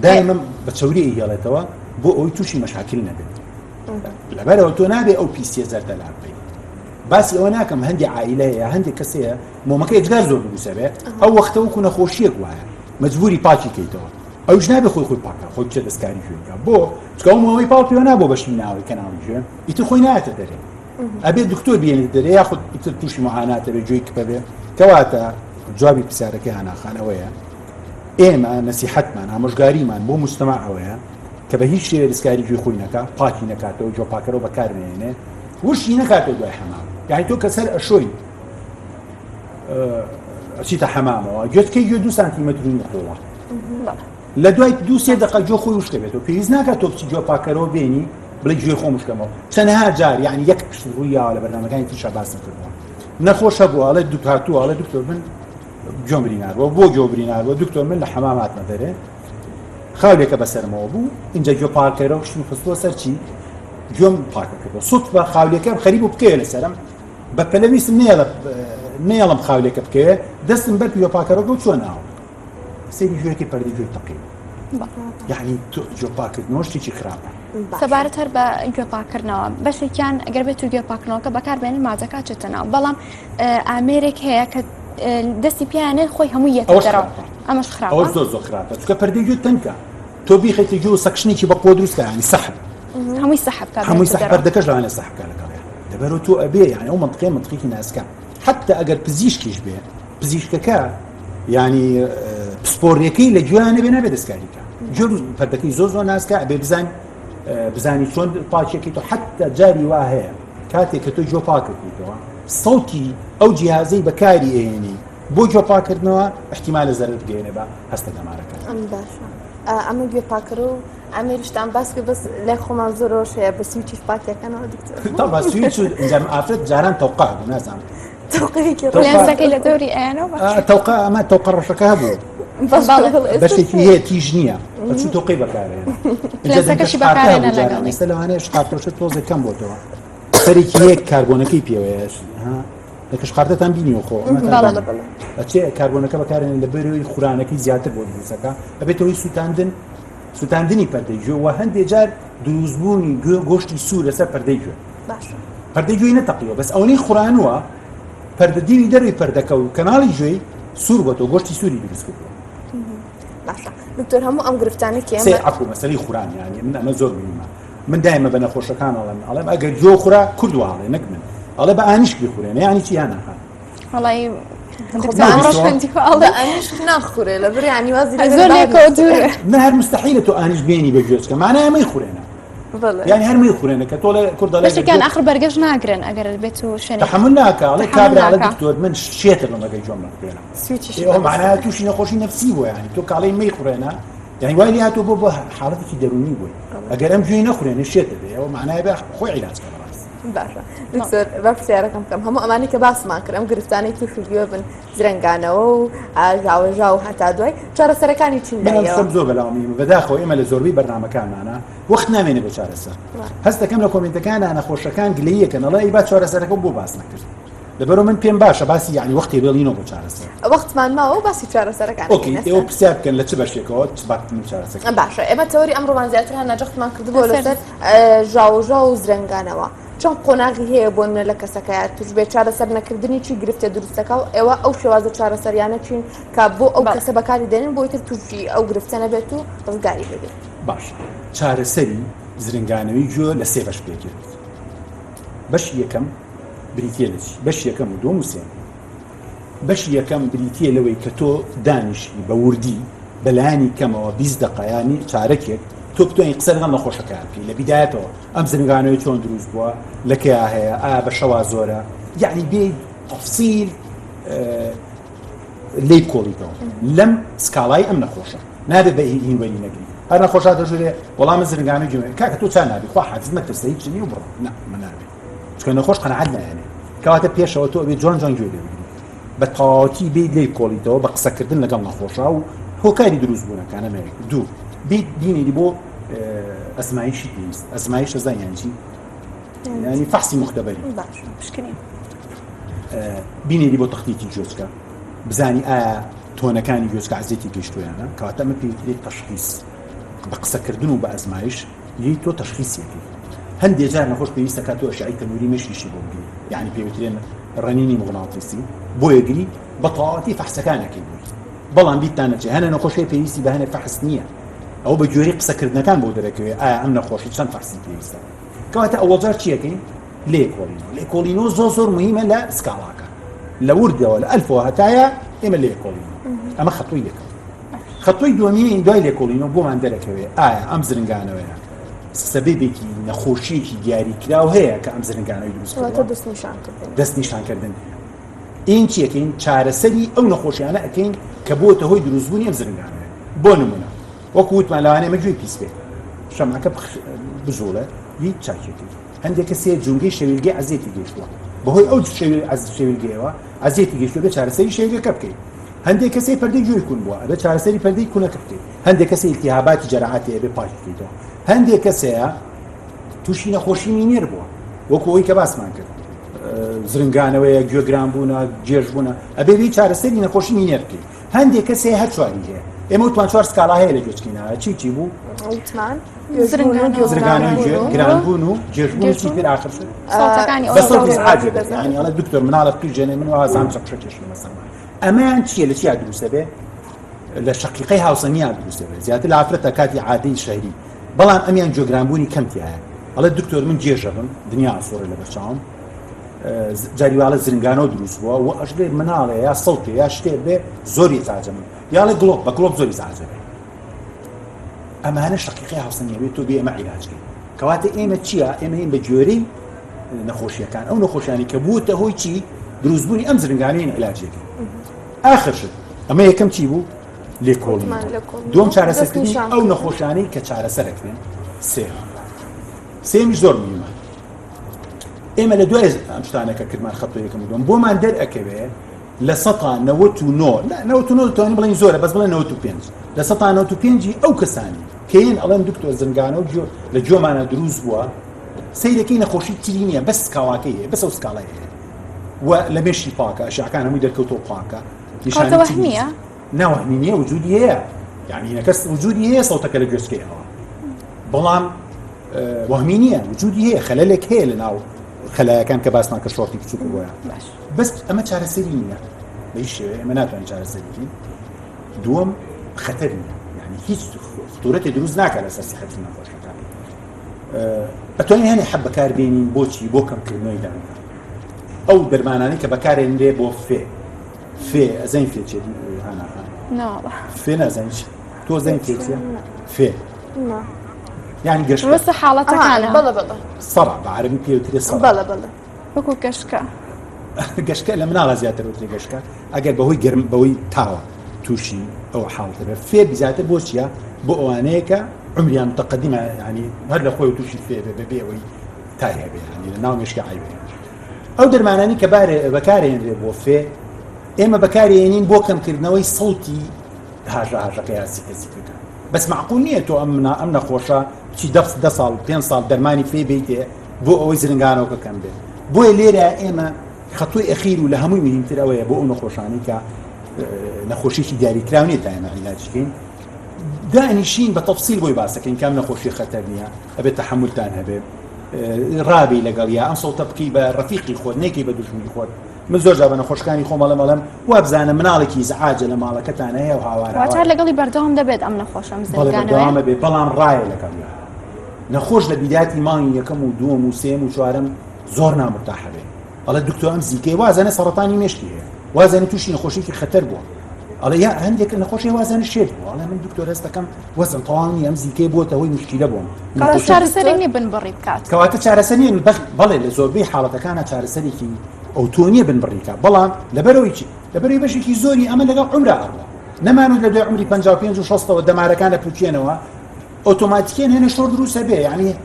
دایمە بە چەوری هێڵێتەوە بۆ ئەوەی تووشی مەشاکل نەبێت لەبەرەوە تۆ نابێ ئەو پیسیە زەردە لا ببەیت باسی ئەوە ناکەم هەندی عیلەیە هەندێک کەسەیە مۆمەکە ئێجگار زۆر دروستە بێ ئەو وەختە وەکو نەخۆشیەک وایە مەجبوری پاکی کەیتەوە ئەوش نابێ خۆی خۆی پاکە خۆی بچێت دەستکاری گوێ بکا بۆ چونکە ئەو مۆمەی پاڵ پێوە نابۆ بەشی ناوەی کەناڵی گوێ ئیتر خۆی نایەتە دەرێ ئەبێ دکتۆر بێنێت دەرێ یاخود ئیتر تووشی معاناتە بێ گوێی کپە بێ کەواتە جوابی پرسیارەکەی هانا خان ئەوەیە ئێمە نەسیحەتمان ئامۆژگاریمان بۆ مجتەمع ئەوەیە کە بە هیچ شێوەیە دەستکاری گوێی خۆی نەکا پاکی نەکاتەوە گوێ پاکەرەوە بەکارنێنێ وشی نەکاتەوە دوای حەمام یعنی تۆ کە سەر ئەشۆی ئەچیتە حەمامەوە گوێتکەی گوێ دو سانتیمەتر و قوڵە لە دوای دو سێ دقە گوێ خۆی وشکە بێتەوە پێویست ناکات تۆ بچی گوێ پاکەرەوە بێنی بڵێ گوێ خۆم وشکەمەوە چەندەها جار یعنی یەک پشت ڕووی یاوە لە بەرنامەکانی ترشا باسم کردووە نەخۆشە بوو ئەڵێ دوو هاتووە ئەڵێ دکتۆر من گوێم برینار بووە بۆ گوێ برینار بووە دکتۆر من لە حەمام هاتمە دەرێ خاولێکە بەسەرمەوە بوو اینجا گوێ پاکەرەوە شتم خستووە سەر چی گوێم پاکە کردەوە سوت بە خاولێکەم خەریب و بکەوێ لەسەرم بە پەلە ویستم نەیەڵم خاولێکە بکەوێ دەستم بەر پیوە پاکەرەکە و چوە ناو سەیری گوێکی پەردەی گوێی تەقی یعنی گوێ پاکردنەوە شتێکی خراپە سەبارەت هەر بە گوێ پاکردنەوە بەشێکیان ئەگەر بێت و گوێ پاکردنەوەکە بەکاربێنن مادەکە چێتە ناو بەڵام ئامێرێک هەیە کە دەستی پیانێ خۆی هەموو یەتە دەرەوە ئەمەش خراپە ئەوە زۆر زۆر خراپە چونکە پەردەی گوێ تەنکە تۆ بیخەیتە گوێ و suction ێکی بە قوە دروست کە ینی سەحب هەمووی سەحب کە هەمووی سەحب پەردەکەش لەوانەیە سەحب کە لەگەڵیان لەبەرەوە تۆ ئەبێ یعنی ئەو مەنتقەیە مەنتقێکی ناسکە حتى ئەگەر پزیشکیش بێ پزیشکەکە ینی پسپۆڕیەکەی لە گوێیان نەبێ نابێ دەستکاری کە گوێ پەردەکەی زۆر زۆر ناسکە ئەبێ بزان بزانی چۆن پاکێکی تۆ حتى جاری وا هەیە کاتێک کە تۆ گوێ پاکردیتەوە سەوتی ئەو جیهازەی بەکاری ئێنی بۆ گوێ پاکردنەوە احتیمالە زەرەر بگەیەنێ بە هەستە دەمارەکە. باشە ئەمە گوێ پاکەرە و ئامێریشتان باس کرد بەس لای خۆمان زۆرەوەش هەیە بە سویچیش پاکیەکەنەوە دکتۆر. طبعا سویچ و ئینجا ئافرەت جاران تەوقە هەبوو نازانم تەوقەیەکی تەوقە- لێنسەکەی لە دەوری ئەیانەوە تەوقە ئەمە تەوقە ڕەشەکە هەبوو بەڵێ. بەشێکی هەیە تیژ نییە ئەچوو تۆقەی بەکارهێنا ئینجا دەنکە لێنسەکەشی شقارتە بەکارهێنا هەبوو جاران لەگەڵی. ئێستا لەوانەیە شقارتەشە تۆزێک کەم بۆتەوە سەرێکی هەیە کاربۆنەکەی پێوەیە ها لە کەشقارتەتان بینیوە خۆ بەڵێ. بەڵێ. ئەچێ کاربۆنەکە بەکارێن لە بەرەوەی خورانەکەی زیاتر بۆ دروستەکە ئەبێتەوەی سووتاندن سووتاندنی پەردەی گوێ و هەندێ جار دروستبوونی گوێ گۆشتی سوور لەسەر پەردەی گوێ باشە پەردەی گوێی نەتەقیوە بەس ئەوەی خورانوە پەردە دیوی دەروی پەردەکە و کەناڵی گوێی سوور بۆتەوە گۆشتی سووری دروست کردووە باشە دکتۆر هەموو ئەم گرفتانە کێ سێ عەفو مەسەلەی خوران یانی من ئەمە زۆر مهمە من دایمە بە نەخۆشەکان ئەڵێم ئەڵێم ئەگەر گوێ خورا کورد واڵێ نەک من ئەڵێ بە ئانیشک بخورێنە یانی چی هانا خان وەڵی ئانیشک ناخورێ لە بریانی وازی زۆر لێکەوە دوورە من هەر مستحیلە تۆ ئانیش بێنی بە گوێچکە معنای ئەمەی خورێنە یانی هەر مەی خورێنە کە تۆ لە کورد دەڵێ بەشێکیان ئاخر بەرگەش ناگرن ئەگەر بێت و شوێنێک تەحەمول ناکا ئەڵێ تەحەمول کابرا ئەڵێ ناکا. دکتۆر من شێتە بم ئەگەر گوێم نەخورێنە سویچیش ئەو معناها تووشی نەخۆشی نەفسی بووە یانی تۆ کاڵی مەی خورێنە یانی وای لێ هاتووە بۆ بۆ حاڵەتێکی دەروونی بووی ئەگەر ئەم گوێی نەخورێنێ شێت دەبێ ئەوە معنای بە خۆی عیلاج کە بەڕاست باشە دکتۆر بە پرسیارەکەم بکەم هەموو ئەمانەی کە باسمان کرد ئەم گرفتانەی تووشی گوێ بن زرنگانەوە و ژاوەژاو و هەتا دوای چارەسەرەکانی چین من ئەم لایەوە شتەم زۆر بەلاوە مهمە بەداخەوە ئێمە لە زۆربەی بەرنامەکانمانە وەخت نامێنێ بۆ چارەسەر هەست دەکەم لە کۆمێنتەکانە نەخۆشەکان گلەییەکەن ئەڵێ ئەی با چارەسەرەکەم بۆ باس نەکرد. لەبەرو من پێم باشە باسی یعنی وەختی بێڵینەوە بۆ چارەسەر. وەختمان ماوە و باسی چارەسەرەکان ئۆکەی ئێوە پرسیار بکەن لە چ بەشێکەوە چ باکتن و چارەسەر باشە ئێمە تەوەری ئەمڕۆمان زیاتر هەنا جەختمان کردبووە لەسەر ژاوەژاو و زرنگانەوە چەند قۆناغی هەیە بۆ نمونە لە کەسەکەیا توش بێت چارەسەر نەکردنی چی گرفتە دروستەکە و ئێوە ئەو شێوازە چارەسەریانە چین کە بۆ ئەو کەسە بەکاری دێنن بۆی تر تووشی ئەو گرفتە نەبێت و ڕزگاری ببێت. باش چارەسەری زرنگانەوەی گوێ لە سێ بەش پێکێت بەشی یەکەم بریتیە لە چی؟ بەشی یەکەم و دووەم و سێیەم. بەشی یەکەم بریتیە لەوەی کە تۆ دانیشی بە وردی بەلایەنی کەمەوە 20 دقە یانی چارەکێک تۆ بتوانین قسە لەگەڵ نەخۆشەکەیان بکەی لە بیدایەتەوە ئەم زرنگانەوەی چۆن دروست بووە لە کەیا هەیە ئایا بە شەوا زۆرە یعنی بێ تەفسیل لێی بکۆڵیتەوە لەم سکاڵای ئەم نەخۆشە نابێت بە هین وەری نەگری هەر نەخۆشاتە ژورێ وەڵامە زرنگانە گوێ کاکە تۆ چا نابی خوا حافظ مەترسە هیچ نییە و بڕۆ نا مە نابێ چونکە نەخۆش قەناعەت نایەنێ کەواتە پێشەوە تۆ ئەبێ جوان جوان گوێ لێ بگری بە تەواوەتی بێیت لێی کۆڵیتەوە بە قسەکردن لەگەڵ نەخۆشا و هۆکاری دروست بوونەکان ئەمە یەک دوو بیت بینێری بۆ ئەزمایشی پێویست ئەزمایش ئەزان یان چی ینی فەحسی مختبەری پشکنین بینێری بۆ تەختیتی گوێچکە بزانی ئایا تۆنەکانی گوێچکە عزیەتی گەیشتویانە کەواتە ئەمە پێویسترێت تەشخیص بە قسەکردن و بە ئەزمایش ی تۆ تەشخیسی ئەکەی هەندێ جار نەخۆش پێویستە کات تۆ ئەشعەی تەنوری مێشکیشی بۆ بگری یعنی پێوترێن ڕەنینی مغناطیسی بۆیە گری بە تەواوەتی فەحسەکان ئەکەی بۆی بەڵام بیرتان نەچێ هەنە نەخۆشی پێویستی بە هەنێ فەحس نییە ئەو بە گوێری قسەکردنەکان بۆ دەرەکەوێ ئایا ئەم نەخۆشی چەند فەحسی پێویستە کەواتە ئەوەجار چیەکەین لێکۆڵینەوە لێکۆڵینەوە زۆر زۆر مهمە لە سکاڵاکە لە وردەوە لە ئەلفەوە هەتایە ئێمە لێکۆڵینەوە ئەمە خەتوی یەکەم خەتوی دووەمی دوای لێکۆڵینەوە بۆمان دەرەکەوێ ئایا ئەم زرنگانەوەیە سەبەبێکی نەخۆشیەکی دیاریکراو هەیە کە ئەم زرنگانەوەی دروست کردووە دەستنیشانکردن دەستنیشانکردن ئین چیەکەین چارەسەری ئەو نەخۆشیانە ئەکەین کە بۆتە هۆی دروستبوونی ئەم زرنگانەوە بۆ نمونە وەکو وتمان لەوانەیە مە گوێی پیس بێت شەمعەکە بجوڵێ هیچ چاکێکی هەندێک کەس هەیە جومگەی شەویلگەی عەزێتی گەیشتووە بەهۆی ئەو شەویلگەیەوە عەزێتی گەیشتووە بێ چارەسەری شەویلگەکە بکەیت هەندێک کەسێ پەردەی گوێی کون بووە ئەبێ چارەسەری پەردەی کونەکە بکەیت هەندێک کەسی التهاباتی جەرعاتی ئەبێ پاک بکەیتەوە هەندێک کەسەیە تووشی نەخۆشی مینێر بووە وەکو ئەوی کە باسمان کرد زرنگانەوەیە گوێگران بوونە گێژ بوونە ئەبێ بێ چارەسەری نەخۆشی مینێر بکەیت هەندێک کەس هەیە هەر چواری هەیە ئێمە وتمان چوار سکاڵا هەیە لە گوێچکینەوە چی چی بوو وتمان زرنگانەوەی گرانبوون و گێژبوون چی تر ئاخر شت بە سەوتی ئیزعاجێ بێت یعنی ئەڵێ دکتۆر مناڵە قیژێنێ من وازام چەقشە کێشم لەسەرما ئەمەیان چییە لە چیا دروستە بێ لە شەقیقەی هاوسەنگیان دروستە بێت زیاتر لە ئافرەتە کاتی عادەی شەهری بەڵام ئەمیان گوێگرانبوونی کەم تایە ئەڵێ دکتۆر من گێژە بم دنیا ئاسۆڕێ لە بەرچاوم جاری واڵە زرنگانەوە دروست بووە و ئەشبێ مناڵێ یا سەوتێ یا شتێ بێ زۆری زاجە من یاڵێ گڵۆپ بە گڵۆپ زۆری زاجە بێ ئەمانە شقیقی هاوسەنگی بێت تۆ بێ ئێمە عیلاجکەین کەواتە ئێمە چییە ئێمە ئێمە بە گوێرەی نەخۆشیەکان ئەو نەخۆشیانی کە بووتە هۆی چی دروستبوونی ئەم زرنگانەیە عیلاجەکەی آخر شت ئەمە یەکەم چی بوو لێکۆڵینەوە دووەم چارەسەرکردنی ئەو نەخۆشانەی کە چارەسەرەکرێن سێ سێمیش زۆر مهمە ئێمە لە دوای ئەم شتانە کە کردمان خەتۆ یەکەم و دووەم بۆمان دەرئەکەوێ لە سەتا 99 لا 99 توانین بڵێین زۆرە بەس بڵێن 95 لە سەتا 95 ئەو کەسانی کەین ئەڵێن دکتۆر زنگانە و گوێ لە گوێمانە دروست بووە سەیرەکەی نەخۆشی تری نییە بەس سکاڵاکەی هەیە بەس ئەو سکاڵای هەیە و لە مێشکی پاکە ئەشعەکان هەمووی دەرکەوتەوە پاکە نیشانەی تری وەهمیە نا وەهمی نییە وجودی هەیە یعنی نەکەس وجودی هەیە سەوتەکە لە گوێچکەی ئەوە بەڵام وەهمی نییە وجودی هەیە خەلەلێک هەیە لە ناو خەلایەکان کە باسمان کە شۆرتی بچووک بۆیە بەس ئەمە چارەسەری نییە بە هیچ شێوەیە ئێمە ناتوانین چارەسەری بکەین دووەم خەتەر نییە یعنی هیچ خطورەتێ دروست ناکات لەسەر سیحەتی نەخۆشەکان ئەتوانین هەنێ حەب بەکار بێنین بۆچی بۆ کەمکردنەوەی دەنگ ئەو دەرمانانەی کە بەکارێنرێ بۆ فێ فێ ئەزین فێ چێت فێ نازانین تۆ زین فێ چیە فێ یعنی گەشت بەس حاڵەتەکانە بەڵێ بەڵێ سەڕا بە عەرەبی پێ وترێ سەڕا بەڵێ بەڵێ وەکو گەشکە گەشکە لە مناڵە زیاتر وترێ گەشکە ئەگەر بەهۆی گەرم بەوەی تاوە تووشی ئەو حاڵەتە بێت فێ زیاتر بۆ چییە بۆ ئەوانەیە کە عمریان متەقدیمە ینی هەر لە خۆی تووشی فێ بێ بەبێ ئەوەی تای هەبێ ینی لە ناو مێشکە عیبێ ئەو دەرمانانی کە بارێ بەکارێنرێ بۆ فێ ئێمە بەکارێنین بۆ کەمکردنەوەی سەوتی هاژە هاژەکە یا زیکە زیکەکە بەس معقول نییە تۆ ئەم منا ئەم نەخۆشە چی دە دە ساڵ پێ ساڵ دەرمانی فێ بیتێ بۆ ئەوەی زرنگانەوەکە کەم بێت بۆیە لێرە ئێمە خەتوی ئەخیر و لە هەمووی مهمتر ئەوەیە بۆ ئەو نەخۆشانی کە نەخۆشیی دیاریکراو نیە تا ئێمە عیلاجکەین دانیشین بە تەفسیل بۆی باسەکەین کام نەخۆشی خەتەر نییە ئەبێت تەحملتان هەبێ ڕابی لەگەڵ یا ئەم سەوتە بکەی بە ڕەفیقی خۆت نەیکەی بە دوژمنی خۆت من زۆر جا بە نەخۆشەکانی خۆم ئەڵێم ئەڵێم وابزانە مناڵێکی ئیزعاجە لە ماڵەکەتان هەیە و هاوار واتە لەگەڵی بەردەوام دەبێت ئەم نەخۆشەم بەڵێ بەردەوامە بێت بەڵام ڕایە لەگەڵیا نەخۆش لە بیداتی مانگی یەکەم و دووەم و سێم و چوارەم زۆر نامرتاحە بێت ئەڵێ دکتۆر ئەم زیکەی وازانە سەرەتانی مێشکی هەیە وازانە تووشی نەخۆشیێکی خەتەر بووە ئەڵێ یا هەندێک نەخۆشی وازانە شێت بووە ئەڵێ من دکتۆر هەست دەکەم وەزن تەواو نییە ئەم زیکەی بووەتە هۆی مشکیلە بۆم چارەسەری نییە بنبڕی بکات کەواتە چارەسەر نییە بەڵێ لە زۆربەی حاڵەتەکانە چارەسەرێکی ئەوتۆ نییە بنبڕی بکات بەڵام لەبەرەوەی چی لەبەرەوەی بەشێکی زۆری ئەمە لەگەڵ عومرا ئەڕوا نەمانوت لە دوای عومری 55 و 60ەوە دەمارەکان لە پوکێنەوە ئۆتۆماتیکیان هێنە شۆر دروستە بێ یعنی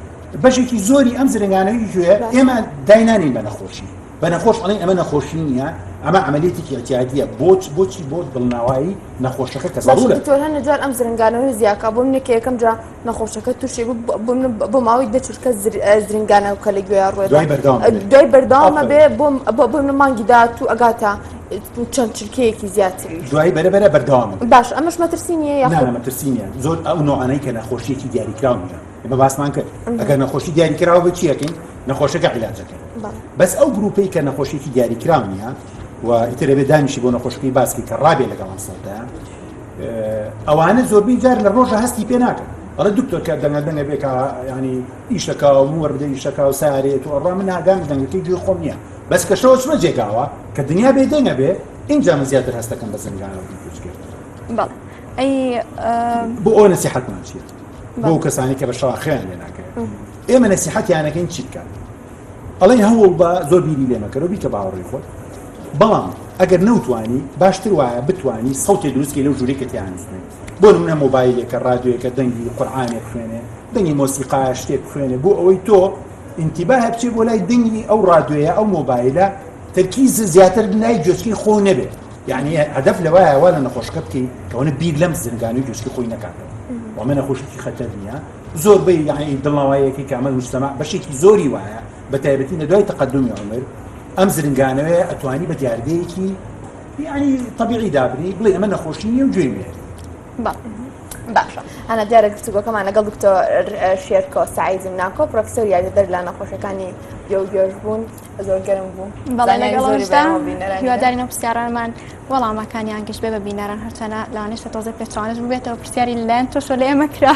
بەشێکی زۆری ئەم زرنگانەوەی گوێ ئێمە داینانین بە نەخۆشی بە نەخۆش ئەڵێن ئەمە نەخۆشی نییە ئەمە عملیەتێکی اعتیادیە بۆچ بۆچی بۆ دڵناوایی نەخۆشەکە کە زەرورە دکتۆر هەنە جار ئەم زرنگانەوەی زیاکە بۆ منە کە یەکەم جا نەخۆشەکە تووشی بوو بۆ من بۆ ماوەی دە چرکە زرنگانەوە کە لە گوێیا ڕوێ دوای بەردەوام دەبێت. دوای بەردەوامە بێ بۆ بۆ من مانگی داهاتوو ئەگاتە چەند چرکەیەکی زیاتریش دوای بەرە بەرە بەردەوامە بێت. باش ئەمەش مەترسی نییە یاخود نا مەترسی نییە زۆر ئەو نوعانەی کە نەخۆشیەکی دیاریکراو نییە ئێمە باسمان کرد ئەگەر نەخۆشی دیاریکراو بێت چی ئەکەین نەخۆشەکە عیلاج ئەکەین بەس ئەو گروپەی کە نەخۆشیێکی دیاریکراو نییە و ئیتر ئەبێ دانیشی بۆ نەخۆشەکەی باسکی کە ڕابێ لەگەڵ ئەم سەوتە ئەوانە زۆربەی جار لە ڕۆژە هەستی پێ ناکەن ئەڵێ دکتۆر کە دەنگە دەنگە بێ کە ینی ئیشەکە و مووەر بدە ئیشەکە و سارێت و ئەڕا من ئاگام دەنگەکەی گوێی خۆم نییە بەس کە شەوە چمە جێگاوە کە دنیا بێ دەنگە بێ اینجا من زیاتر هەستەکەم بە زنگانەوە کرد بەڵێ ئەی بۆ ئەو نەسیحەتمان چییە بۆ کەسانی کە بە شەوا خەویان لێ ناکەوێت ئێمە نەسیحەتیانەکەین چی بکات ئەڵێن هەوڵ بە زۆر بیری لێ مەکەرەوە بیکە باوەڕی خۆت بەڵام ئەگەر نەوتوانی باشتر وایە بتوانی سەوتێ دروستکەی لەو ژوورەی کە تیان نووسنی بۆ نمونە مۆبایلێکە ڕادیۆیەکە دەنگی قورئانێک بخوێنێ دەنگی مۆسیقا شتێک بخوێنێ بۆ ئەوەی تۆ ئینتیباه بچێ بۆ لای دەنگی ئەو ڕادیۆیە ئەو مۆبایلە تەرکیز زیاتر لای گوێچکەی خۆ نەبێت یعنی هەدەف لەوایە وا لە نەخۆشەکە بکەیت کەەوەە بیر لەم زنگانی گوێچکەی خۆی نەکاتەوە وەمە نەخۆشیی خەتەر نییە زۆربەی یعنی دڵنەواییەکەی کە ئەمە مجتمع بەشێکی زۆری وایە بە تایبەتی لە دوای تەقدمی عمر ئەم زرنگانەوەیە ئەتوانی بە دیاردەیەکی یعنی طبیعی دابنی بڵێ ئەمە نەخۆشی نییە و گوێی مێ باشە ئەنا دیارە گفتوگۆکەمان لەگەڵ دکتۆر شێرکۆ سعید ناکۆ پرۆفیسۆر یاریدەدەر لە نەخۆشەکانی گوێ و گوێش بوون زۆر گەرم بوو بەڵێ لەگەڵ هیوادارین ئەو پرسیارانمان وەڵامەکانیان گشت بێ بە بینەران هەرچەنە لەوانەیە تۆزێ پێچەوانەش ببێتەوە پرسیاری لەلایەن تۆشۆ لە ئێمە کرا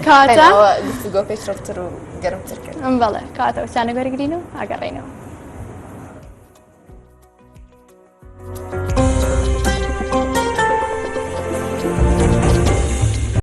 کاتە گفتوگۆکەی چڕتر و گەرمتر کرد بەڵێ کاتە وچانە وەرگرین و ئاگەڕێینەوە.